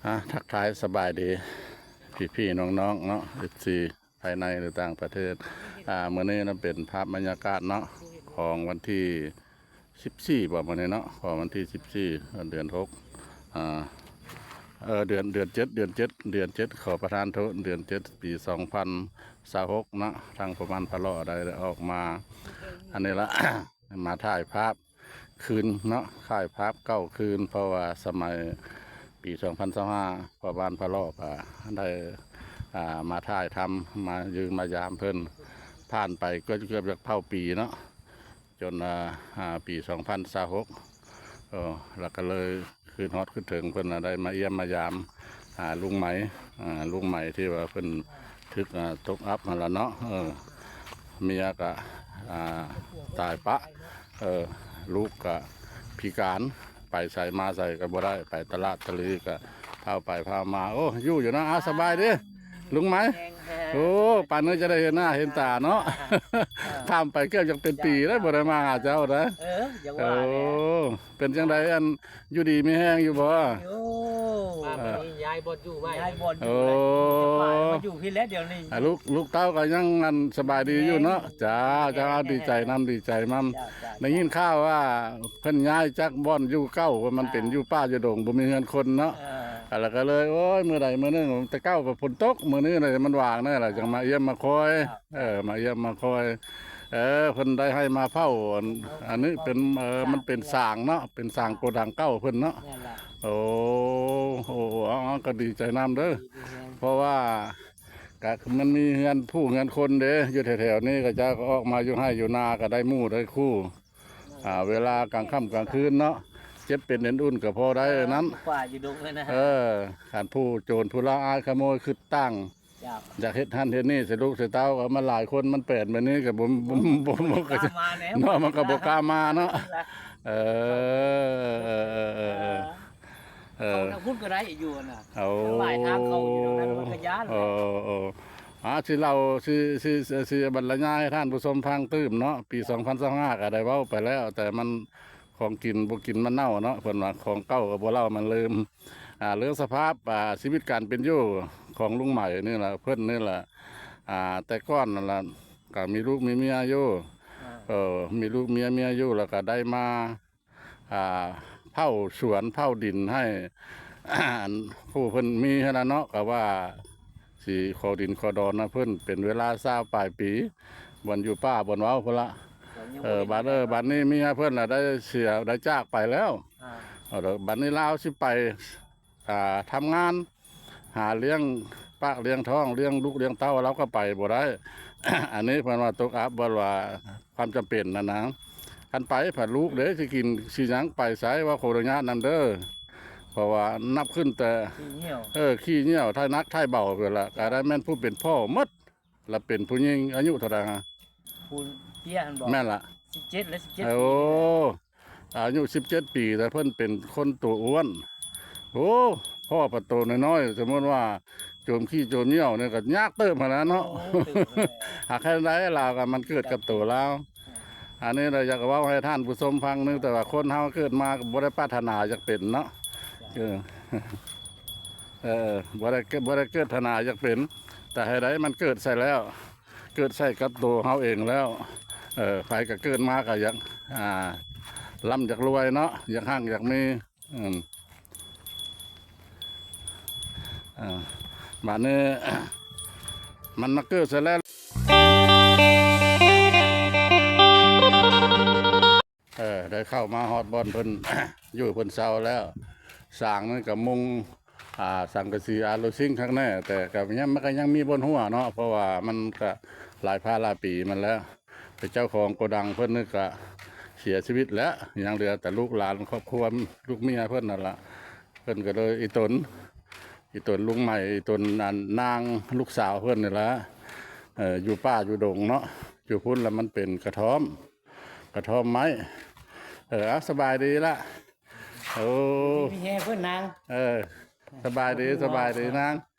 ອ່າ ທັກທາຍສະບາຍດີພີ່ໆນ້ອງໆເນາະ ເອັຟຊີ ພາຍໃນ ຫຼື ຕ່າງປະເທດ. ອ່າ ມື້ນີ້ນະເປັນພາບບັນຍາກາດເນາະ ຂອງວັນທີສິບສີ່ບໍ ມື້ນີ້ເນາະ ຂອງວັນທີສິບສີ່ ເດືອນຫົກ ອ່າ ເອີ ເດືອນ ເດືອນເຈັດ ເດືອນເຈັດ ເດືອນເຈັດ ຂໍປະທານໂທດ ເດືອນເຈັດ ປີສອງພັນຊາວຫົກເນາະ. ທາງພໍ່ບ້ານພະເລາະໄດ້ ໄດ້ອອກມາ ອັນນີ້ລະ ມາຖ່າຍພາບຄືນເນາະ ຖ່າຍພາບເກົ່າຄືນ ເພາະວ່າສະໄໝປີສອງພັນຊາວຫ້າ ພໍ່ບ້ານພະເລາະກະໄດ້ ອ່າ ມາຖ່າຍທຳ ມາຢ້ຽມມາຢາມເພິ່ນ ຜ່ານໄປເກືອບ ເກືອບຈະເທົ່າປີເນາະ ຈົນ ອ່າ ອ່າ ປີສອງພັນຊາວຫົກ ເອີ ແລ້ວກະເລີຍ ຄືຮອດຄືເຖິງເພິ່ນລະ ໄດ້ມາຢ້ຽມມາຢາມ ອ່າ ລຸງໄໝ ອ່າ ລຸງໄໝທີ່ວ່າເພິ່ນຖືກ ອ່າ ຕົກອັບຫັ້ນລະເນາະ. ເອີ ເມຍກະ ອ່າ ຕາຍປະ ເອີ ລູກກະພິການ ໄປໃສມາໃສກະບໍ່ໄດ້ ໄປຕະຫຼາດຕະຫຼີກະພາວໄປພາວມາ. ໂອ້ ຢູ່ຢູ່ເນາະ ອ່າ ສະບາຍດີລຸງໄໝ. ໂອ້ ປານນີ້ຈະໄດ້ເຫັນໜ້າເຫັນຕາເນາະ ຂ້າມໄປເກືອບຈະເປັນປີແລ້ວ ບໍ່ໄດ້ມາຫາເຈົ້ານະ. ເອີ ຍັງວ່າແຫຼະ ເປັນຈັ່ງໃດ ອັນ ຢູ່ດີມີແຮງຢູ່ບໍ່? ໂອ້ ມາບັດນີ້ຍ້າຍບ່ອນຢູ່ໃໝ່ ຍ້າຍບ່ອນຢູ່ ໂອ້ ແລ້ວ ຈະມາຢູ່ພີ້ແລ້ວດຽວນີ້. ອ່າ ລູກ ລູກເຕົ້າກໍຍັງ ອັນ ສະບາຍດີຢູ່ເນາະ? ເອີ ເຈົ້າ ເຈົ້າ ເອີ ເອົາ ດີໃຈນຳ ດີໃຈນຳ. ເຈົ້າ ເຈົ້າ ໄດ້ຍິນຂ່າວວ່າເພິ່ນຍ້າຍຈາກບ່ອນຢູ່ເກົ່າ ວ່າມັນເປັນ ອ່າ ຢູ່ປ່າຢູ່ດົງ ບໍ່ມີເຮືອນຄົນເນາະ. ເອີ ອ່າ ແລ້ວກໍເລີຍ ໂອ້ຍ ມື້ໃດມື້ໜຶ່ງ ແຕ່ເກົ່າກໍຝົນຕົກ ມື້ນີ້ລະມັນວ່າງແນ່ລະ ຈັ່ງມາຢ້ຽມມາຄອຍ. ເຈົ້າ ເອີ ມາຢ້ຽມມາຄອຍ ເອີ ເພິ່ນໄດ້ໃຫ້ມາເຝົ້າ ອັນ ອັນນີ້ເປັນ ເອີ ມັນເປັນສາງເນາະ ເປັນສາງໂກດັງເກົ່າເພິ່ນເນາະ. ແມ່ນລະ ໂອ້ ໂອ້ ເອົາ ເອົາ ກໍດີໃຈນຳເດີ ດີແຮງ ເພາະວ່າກະມັນມີເຮືອນຜູ້ເຮືອນຄົນເດ້ ຢູ່ແຖວໆນີ້ ເຂົາເຈົ້າກໍອອກມາຢູ່ໄຮ່ຢູ່ນາ ກໍໄດ້ໝູ່ໄດ້ຄູ່ ອ່າ ເວລາກາງຄ່ຳກາງຄືນເນາະ ເຈັບເປັນເອັນອຸ່ນກໍພໍໄດ້ນັ້ນ ຢູ່ປ່າຢູ່ດົງເລີຍນະ. ເອີ ຄັນຜູ້ໂຈນຜູ້ລະອາຍຂະໂມຍຄຶດຕັ້ງ ເຈົ້າ ຢາກເຮັດຫັ້ນເຮັດນີ້ໃສ່ລູກໃສ່ເຕົ້າ ກໍມາຫຼາຍຄົນ ມັນແປນແບບນີ້ກໍບໍ່ ບໍ່ ບໍ່ ບໍ່ ບໍ່ກ້າມາແລ້ວ ເນາະ ມັນກໍບໍ່ກ້າມາເນາະ. ເອີ ເອີ ເອີ ເອີ ເອີ ເອີ ເອີ ເຂົ້າທາງພຸ້ນກໍໄດ້ຢູ່ຫັ້ນນະ ເອີ ທາງຫຼາຍທາງເຂົ້າຢູ່ທາງນັ້ນ ມັນກໍຢ້ານແຫຼະ. ເອີ ເອີ ອ່າ ຊິເລົ່າ ຊິ ຊິ ຊິບັນລະຍາຍໃຫ້ທ່ານຜູ້ຊົມຟັງຕື່ມເນາະ. ປີສອງພັນຊາວຫ້າກໍໄດ້ເວົ້າໄປແລ້ວ ແຕ່ມັນ ຂອງກິນບໍ່ກິນມັນເນົ່າເນາະ ເພິ່ນວ່າຂອງເກົ່າກໍບໍ່ເລົ່າມັນລືມ. ອ່າ ເລື່ອງສະພາບ ອ່າ ຊີວິດການເປັນຢູ່ຂອງລຸງໃໝນີ້ລະ ເພິ່ນນີ້ລະ ອ່າ ແຕ່ກ່ອນນັ້ນລະ ກໍມີລູກມີເມຍຢູ່ ອ່າ ເອີ ມີລູກມີເມຍຢູ່ ແລ້ວກໍໄດ້ມາ ອ່າ ເຝົ້າສວນເຝົ້າດິນໃຫ້ ອັນ ຜູ້ເພິ່ນມີຫັ້ນລະເນາະ ກໍວ່າ ຊິຂໍດິນຂໍດອນນຳເພິ່ນເປັນເວລາຊາວປາຍປີ ບ່ອນຢູ່ປ່າບ່ອນເວົ້າພຸ້ນລະ. ເອີ ບາດ ເອີ ບາດນີ້ເມຍເພິ່ນລະໄດ້ເສຍ ໄດ້ຈາກໄປແລ້ວ. ອ່າ ເອີ ບາດນີ້ລາວຊິໄປ ອ່າ ທຳງານ ຫາລ້ຽງປາກລ້ຽງທ້ອງ ລ້ຽງລູກລ້ຽງເຕົ້າ ລາວກໍໄປບໍ່ໄດ້. ອັນນີ້ເພິ່ນວ່າຕົກອັບ ເພິ່ນວ່າຄວາມຈຳເປັນຫັ້ນນະ. ຄັນໄປພັດລູກເດ້ ຊິກິນຊິຫຍັງ ໄປໃສ ວ່າຂໍອະນຸຍາດນຳເດີ ເພາະວ່ານັບຂຶ້ນແຕ່ ຂີ້ຍ່ຽວ ເອີ ຂີ້ຍ່ຽວ ຖ່າຍໜັກຖ່າຍເບົາພຸ້ນລະ ກໍໄດ້ແມ່ນຜູ້ເປັນພໍ່ໝົດ ລະເປັນຜູ້ຍິງອາຍຸເທົ່າໃດຫະ? ຜູ້ເຕ້ຍຫັ້ນບໍ? ແມ່ນລະ ສິບເຈັດ ແລະ ສິບເຈັດ ໂອ້ ປີ ອາຍຸສິບເຈັດປີ ແຕ່ເພິ່ນເປັນຄົນຕົວອ້ວນ. ໂອ້ ພໍ່ປະໂຕນ້ອຍໆ ສົມມຸດວ່າໂຈມຂີ້ໂຈມຍ່ຽວນີ້ກໍຍາກເຕີບຫັ້ນລະເນາະ. ໂອ້ ເຕີບແລ້ວ ຫາກແຄ່ໃດລາວກໍມັນເກີດກັບໂຕລາວ. ອັນນີ້ລະຢາກເວົ້າໃຫ້ທ່ານຜູ້ຊົມຟັງໜຶ່ງ ແຕ່ວ່າຄົນເຮົາເກີດມາກໍບໍ່ໄດ້ປາດຖະໜາຢາກເປັນເນາະ. ເອີ ເອີ ບໍ່ໄດ້ ບໍ່ໄດ້ເກີດຖະໜາຢາກເປັນ ແຕ່ໃຫ້ໃດມັນເກີດໃສ່ແລ້ວ ເກີດໃສ່ກັບໂຕເຮົາເອງແລ້ວ. ເອີ ໃຜກໍເກີດມາກໍຢາກ ອ່າ ລ່ຳຢາກລວຍເນາະ ຢາກຮັ່ງຢາກມີ. ອືມ ອ່າ ບາດນີ້ ມັນມາເກີດໃສ່ແລ້ວ. ເອີ ໄດ້ເຂົ້າມາຮອດບ່ອນເພິ່ນ ຢູ່ເພິ່ນເຊົາແລ້ວ. ສາງນັ້ນກໍມຸງ ອ່າ ສັງກະສີອາໂລຊິງຄັກແນ່ ແຕ່ກໍຍັງ ມັນກໍຍັງມີບ່ອນຮົ່ວເນາະ ເພາະວ່າມັນກໍຫຼາຍພາຫຼາຍປີມາແລ້ວ. ແຕ່ເຈົ້າຂອງໂກດັງເພິ່ນນີ້ກໍເສຍຊີວິດແລ້ວ ຍັງເຫຼືອແຕ່ລູກຫຼານຄອບຄົວ ລູກເມຍເພິ່ນນັ້ນລະ. ເພິ່ນກໍເລີຍອີ່ຕົນ ອີ່ຕົນລຸງໃໝ ອີ່ຕົນ ອັນ ນາງລູກສາວເພິ່ນນີ້ລະ ເອີ ຢູ່ປ່າຢູ່ດົງເນາະ ຢູ່ພຸ້ນລະມັນເປັນກະທ້ອມ ກະທ້ອມໄມ້. ເອີ ເອົາ ສະບາຍດີລະ. ໂອ້ ມີແຮງເພິ່ນນາງ. ເອີ ສະບາຍດີ ສະບາຍດີນາງ.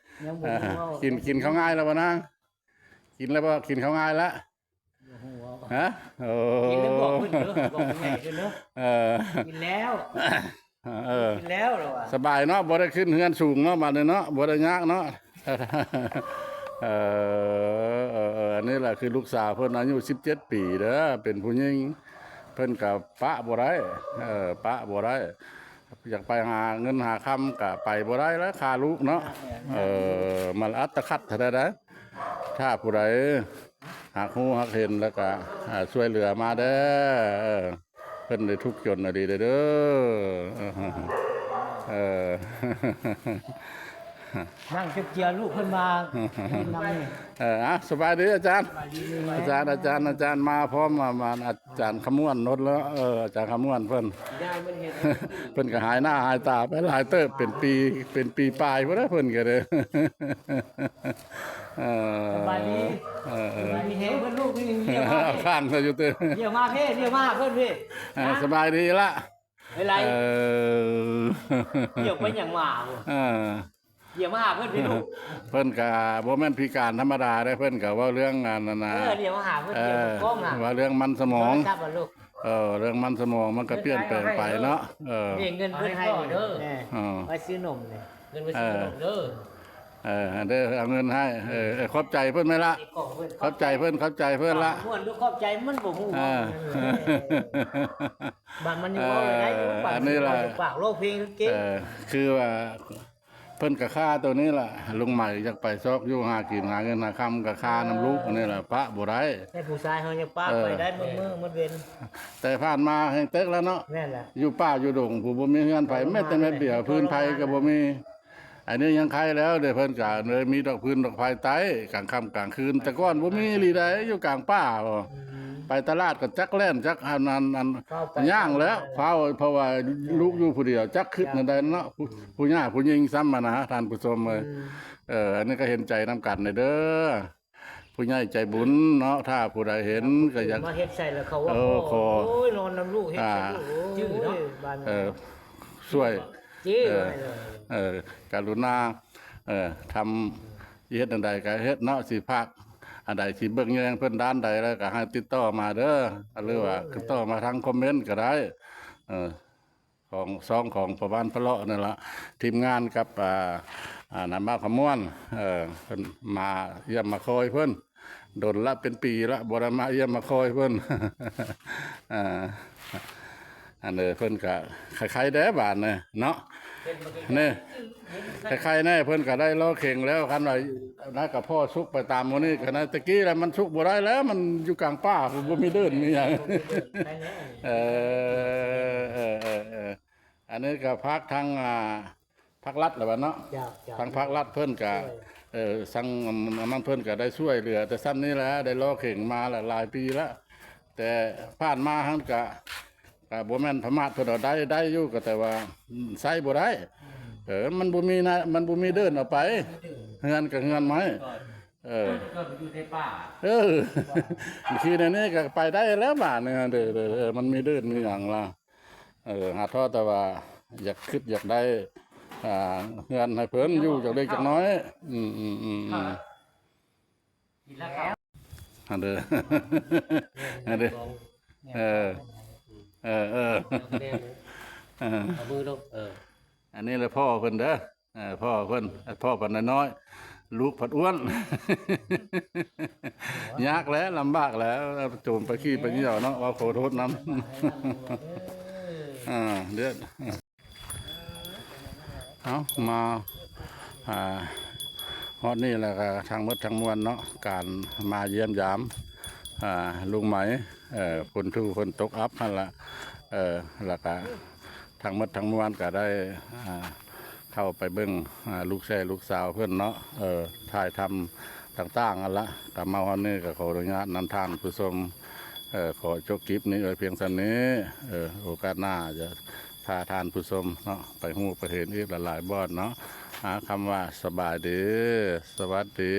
ຍັງບໍ່ຮູ້ເວົ້າ ເອີ ກິນ ກິນເຂົ້າງາຍແລ້ວບໍ່ນາງ? ກິນແລ້ວບໍ່? ກິນເຂົ້າງາຍລະ? ບໍ່ຮູ້ເວົ້າ ຮະ? ໂອ້ ກິນແລ້ວບອກເພິ່ນເດີ ບອກຜູ້ໃຫຍ່ເພິ່ນເດີ. ເອີ ກິນແລ້ວ. ເອີ ກິນແລ້ວລະວ່າ ສະບາຍເນາະ ບໍ່ໄດ້ຂຶ້ນເຮືອນສູງເນາະ ບາດນີ້ເນາະ ບໍ່ໄດ້ຍາກເນາະ. ເອີ ເອີ ເອີ ອັນນີ້ລະຄືລູກສາວເພິ່ນ ອາຍຸສິບເຈັດປີເດີ ເປັນຜູ້ຍິງ ເພິ່ນກະປະບໍ່ໄດ້ ເອີ ປະບໍ່ໄດ້ ຢາກໄປຫາເງິນຫາຄຳກະໄປບໍ່ໄດ້ລະ ຄ່າລູກເນາະ. ເອີ ມັນອັດຕະຂັດເທົ່າໃດໃດ ຖ້າຜູ້ໃດຮັກຮູ້ຮັກເຫັນ ແລ້ວກະ ອາ ຊ່ວຍເຫຼືອມາເດີ ເອີ ເພິ່ນໄດ້ທຸກຈົນອີ່ຫຼີເດີ ເດີ ເອີ ເອີ ນັ່ງເຈັບເຈຍລູກເພິ່ນມາຫຼິ້ນນຳນີ້. ເອີ ອ່ະ ສະບາຍດີອາຈານ ສະບາຍດີ ອາຈານ ອາຈານ ອາຈານມາພ້ອມ ອາ ອາຈານຄຳມ່ວນ ເອີ ອາຈານຄຳມ່ວນເພິ່ນ ເພິ່ນກໍຫາຍໜ້າຫາຍຕາໄປຫຼາຍເຕີບ ເປັນປີ ເປັນປີປາຍພຸ້ນແຫຼະ ເພິ່ນກໍເດ້ ເອີ ສະບາຍດີ ເອີ ເອີ ມີແຮງເພິ່ນລູກນີ້ ເອີ ຂ້າງຊະຢູ່ເຕີ ດຽວມາເພ ດຽວມາເພິ່ນເພ ເອີ ສະບາຍດີລະ ເອີ ດຽວໄປຫຍັງມາ ເອີ ດຽວມາຫາເພິ່ນເພລູກ ເພິ່ນກະບໍ່ແມ່ນພິການທຳມະດາເດ້ ເພິ່ນກະເວົ້າເລື່ອງອັນນັ້ນນະ ເອີ ດຽວມາຫາເພິ່ນ ເອີ ດຽວກ້ອງນະ ວ່າເລື່ອງມັນສະໝອງ ເອີ ເລື່ອງມັນສະໝອງມັນກະປ່ຽນແປງໄປເນາະ ເອີ ເດ້ ເງິນເພິ່ນໃຫ້ເດີ ເອີ ໄປຊື້ນົມເດີ ເງິນໄປຊື້ນົມເດີ ເອີ ເອີ ເດີ ເອົາເງິນໃຫ້ ເອີ ເອີ ຂອບໃຈເພິ່ນແມ່ນລະ ຂອບໃຈເພິ່ນ ຂອບໃຈເພິ່ນລະ ມ່ວນດູ ຂອບໃຈມັນບໍ່ຮູ້ ເອີ ບາດມັນຍັງເວົ້າໄດ້ຢູ່ ບາດ ອັນນີ້ລະ ປາກຮ້ອງເພງເກັ່ງ ເອີ ຄືວ່າ ເພິ່ນກະຄາໂຕນີ້ລະ ລຸງໃໝຢາກໄປຊອກຢູ່ຫາກິນ ຫາເງິນຫາຄຳກະຄານຳລູກ ອັນນີ້ລະ ປະບໍ່ໄດ້ ແຕ່ຜູ້ຊາຍເຮົາຍັງປະໄປໄດ້ໝົດມື້ໝົດເວັນ ແຕ່ຜ່ານມາແຮ່ງເຕັກແລ້ວເນາະ ແມ່ນລະ ຢູ່ປ່າຢູ່ດົງ ຜູ້ບໍ່ມີເຮືອນໃຜ ແມ້ແຕ່ແມັດດຽວ ພື້ນໄຜກະບໍ່ມີ ອັນນີ້ຍັງໄຄແລ້ວເດ້ ເພິ່ນກະເລີຍມີດອກຟືນດອກໄຟໄຕ້ ກາງຄ່ຳກາງຄືນ ແຕ່ກ່ອນບໍ່ມີອີ່ຫຼີໃດ ຢູ່ກາງປ່າ ອືມ ໄປຕະຫຼາດກໍຈັກແລ່ນຈັກອັນ ອັນ ອັນ ຟ້າວໄປ ຍ່າງແລ້ວ ຟ້າວ ເພາະວ່າລູກຢູ່ຜູ້ດຽວ ຈັກຄຶດແນວໃດເນາະ ຜູ້ ຜູ້ຍ່າຜູ້ຍິງຊ້ຳຫັ້ນນະ ທ່ານຜູ້ຊົມເອີຍ ອືມ ເອີ ອັນນີ້ກໍເຫັນໃຈນຳກັນເດີ ຜູ້ໃຫຍ່ໃຈບຸນເນາະ ຖ້າຜູ້ໃດເຫັນກໍຢາກ ມາເຮັດໃສ່ລະເຂົາວ່າ ເອີ ຂໍ ໂອ້ຍ ນອນນຳລູກເຮັດໃສ່ລູກ ເອີ ໂອ້ຍ ຈື່ເນາະ ບ້ານ ເອີ ຊ່ວຍ ເອີ ເອີ ກະລຸນາ ເອີ ທຳ ເຮັດອັນໃດກໍເຮັດເນາະ ຊິພາກອັນໃດ ຊິເບິ່ງແຍງເພິ່ນດ້ານໃດ ແລ້ວກໍໃຫ້ຕິດຕໍ່ມາເດີ ຫຼືວ່າຕິດຕໍ່ມາທາງຄອມເມັນກໍໄດ້ ເອີ ຂອງຊ່ອງຂອງພໍ່ບ້ານພະເລາະນັ້ນລະ ທີມງານກັບ ອ່າ ອ່າ ນຳບ່າວຄຳມ່ວນ ເອີ ເພິ່ນມາຢ້ຽມມາຄອຍເພິ່ນ ດົນລະ ເປັນປີລະ ບໍ່ໄດ້ມາຢ້ຽມມາຄອຍເພິ່ນ ອ່າ ອັນນີ້ເພິ່ນກະໄຄໆແດ່ບາດນີ້ເນາະ ນີ້ ໄຄໆແດ່ ເພິ່ນກະໄດ້ລໍເຂັງແລ້ວ ຄັນວ່ານັ້ນກະພໍສຸກໄປຕາມມື້ນີ້ ກະນັ້ນ ແຕ່ກີ້ລະມັນສຸກບໍ່ໄດ້ແລ້ວ ມັນຢູ່ກາງປ່າ ບໍ່ມີເດີ່ນມີຫຍັງ ເອີ ເອີ ເອີ ເອີ ອັນນີ້ກະພາກທາງ ອ່າ ພາກລັດລະວ່າເນາະ ເຈົ້າ ເຈົ້າ ທາງພາກລັດເພິ່ນກະ ເອີ ສັງ ອັນນັ້ນເພິ່ນກະໄດ້ຊ່ວຍເຫຼືອແຕ່ຊ່ຳນີ້ແຫຼະ ໄດ້ລໍເຂັງມາລະຫຼາຍປີລະ ແຕ່ຜ່ານມາຫັ້ນກະ ກະບໍ່ແມ່ນປະໝາດເພິ່ນດອກ ໄດ້ ໄດ້ຢູ່ ກະແຕ່ວ່າ ອືມ ໃຊ້ບໍ່ໄດ້ ອືມ ເອີ ມັນບໍ່ມີນະ ມັນບໍ່ມີເດີ່ນເອົາໄປ ເຮືອນກະເຮືອນໄມ້ ເອີ ເອີ ບາງທີແນວນີ້ກະໄປໄດ້ແລ້ວບາດນີ້ ເດີ ເດີ ເອີ ມັນມີເດີ່ນມີຫຍັງລະ ເອີ ຫາເທາະແຕ່ວ່າຢາກຄິດຢາກໄດ້ ອ່າ ເຮືອນໃຫ້ເພິ່ນຢູ່ຈັກເລັກຈັກນ້ອຍ ອືມ ອືມ ອືມ ອືມ ກິນແລ້ວເຂົ້າ ຫັ້ນເດີ ຫັ້ນເດີ ເອີ ເອີ ເອີ ເອີ ເອົາມືລົງ ເອີ ອັນນີ້ລະພໍ່ເພິ່ນເດີ ເອີ ພໍ່ເພິ່ນ ພໍ່ພັນນ້ອຍໆ ລູກພັນອ້ວນ ຍາກແຫຼະ ລຳບາກແຫຼະ ໂຈມໄປຂີ້ໄປຍ່ຽວເນາະ ເວົ້າຂໍໂທດນຳ ອ່າ ເດືອດ ເອົາ ມາ ອ່າ ຮອດນີ້ແລ້ວກໍທັງໝົດທັງມວນເນາະ ການມາຢ້ຽມຢາມ ອ່າ ລຸງໄໝ ເອີ ຝົນທູຝົນຕົກອັບຫັ້ນລະ ເອີ ແລ້ວກໍ ທັງໝົດທັງມວນກໍໄດ້ ອ່າ ເຂົ້າໄປເບິ່ງ ອ່າ ລູກແຊລູກສາວເພິ່ນເນາະ ເອີ ຖ່າຍທຳຕ່າງໆຫັ້ນລະ ກໍມາຮອດນີ້ກໍຂໍອະນຸຍາດນຳທ່ານຜູ້ຊົມ ເອີ ຂໍຈົບຄລິບນີ້ໄວ້ພຽງສ່ຳນີ້ ເອີ ໂອກາດໜ້າຈະພາທ່ານຜູ້ຊົມເນາະ ໄປຮູ້ໄປເຫັນອີກຫຼາຍໆບ່ອນເນາະ ອາ ຄຳວ່າສະບາຍດີ ສະຫວັດດີ.